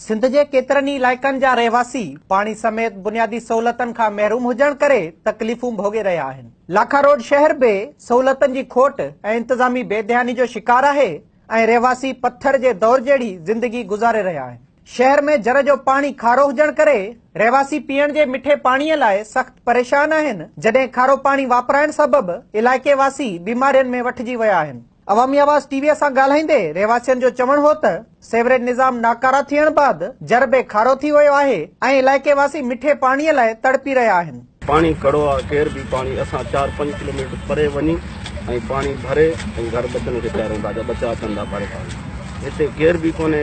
سنڌ جي ڪيترن ئي علائقن جا رهواسي پاڻي سميت بنيادي سهولتن کان محروم هجڻ ڪري تڪليفون ڀوڳي رهيا آهن. لاکا روڊ شهر به سهولتن جي کوٽ ۽ انتظامي بي ڌياني جو شڪار آهي ۽ رهواسي پٿر جي دور جهڙي زندگي گذاري رهيا آهن. شهر ۾ جر جو پاڻي کارو هجڻ ڪري رهواسي پيئڻ جي مٺي پاڻي لاء سخت پريشان آهن، جڏهن کارو پاڻي واپرائڻ سبب علائقي واسي بيمارين ۾ وٺجي ويا آهن. عوامي آواز ٽي وي سان ڳالهائيندي رهواسين جو چوڻ هو ته سيوريج نظام ناڪارا ٿيڻ بعد جر به کارو ٿي ويو آهي ۽ علائقي واسي مٺي پاڻي لاء تڙپي رهيا آهن. پاڻي ڪڙو آ ڪير به پاڻي اسان چار پنج ڪلوميٽر پري وڃي ۽ پاڻي ڀري ۽ گهر ٻچن کي پيارون ٿا جا ٻچا اچن ٿا ڀري پاڻي هتي ڪير به ڪونهي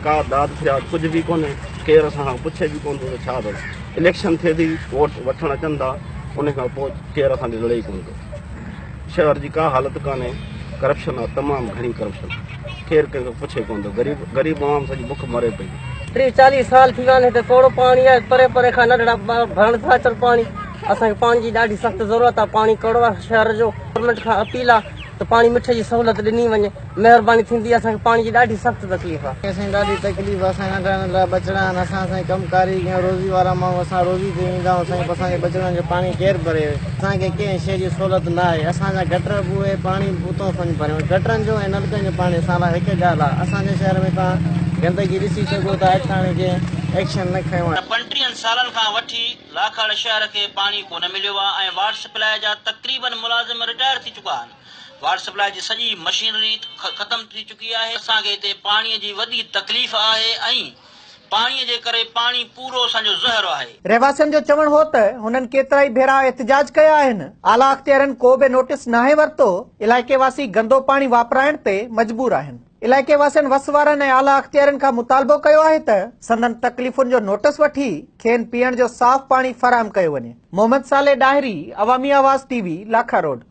ڪا داد فرياد ڪجهه به ڪونهي ڪير اسان کان پڇي به ڪونه ٿو ته ڇا اٿس اليڪشن ٿئي ٿي ووٽ وٺڻ اچن ٿا ان کان پوء ڪير اسان ڏي لڙي ئي ڪونه ٿو. شهر جي ڪا حالت ڪانهي ڪرپشن آ تمام گهڻي ڪرپشن ڪير ڪنهن کان پڇي ڪونه ٿو غريب غريب عوام سڄي بک مري پئي. ٽيهه چاليهه سال ٿي ويا آهن هتي ڪوڙو پاڻي آهي پري پري کان ننڍڙا ٻار ڀرڻ ٿا اچن پاڻي اسان کي پاڻي جي ڏاڍي سخت ضرورت آهي پاڻي ڪوڙو آهي شهر جو گورنمينٽ کان اپيل آهي ته پاڻي مٺي جي سهولت ڏني وڃي مهرباني ٿيندي اسان کي پاڻي جي ڏاڍي سخت تڪليف آ. اسان کي ڏاڍي تڪليف آ اسان جا ننڍڙا ننڍڙا ٻچڙا آهن اسان سائين ڪم ڪاري ڪيون روزي وارا ماڻهو اسان روزي تي ويندا آهيون سائين اسان جي ٻچڙن جو پاڻي ڪير ڀري اسان کي ڪنهن شيء جي سهولت نه آهي اسان جا گٽر به اهي پاڻي به اتو کڻي ڀريون گٽرن جو ۽ نلڪن جو پاڻي اسان لاء هڪ ڳالهه آ اسان جي شهر ۾ توهان گندگي ڏسي سگهو ٿا اڄ تاڻي ڪنهن ايڪشن نه کنيو آهي. ته پنٽيهن سالن کان وٺي لاکاڙ شهر کي پاڻي ڪونه مليو آهي ۽ واٽر سپلاء جا تقريبن ملازم رٽائر ٿي چڪا آهن. واٽر سپلاء جي سڄي مشينري ختم ٿي چڪي آهي. اسان کي هتي پاڻي جي وڏي تڪليف آهي ۽ پاڻي جي ڪري پاڻي پورو اسان جو زهر آهي. رهواسين جو چوڻ هو ته هنن ڪيترائي ڀيرا احتجاج ڪيا آهن، اعليٰ اختيارين ڪو به نوٽيس ناهي ورتو، علائقي واسي گندو پاڻي واپرائڻ تي مجبور آهن. علائقي واسين وس وارن ۽ اعليٰ اختيارين کان مطالبو ڪيو آهي ته سندن تڪليفن جو نوٽيس وٺي کين پيئڻ جو صاف پاڻي فراهم ڪيو وڃي. Muhammad Saleh Dahri, Awami Awaz T V, Lakha road.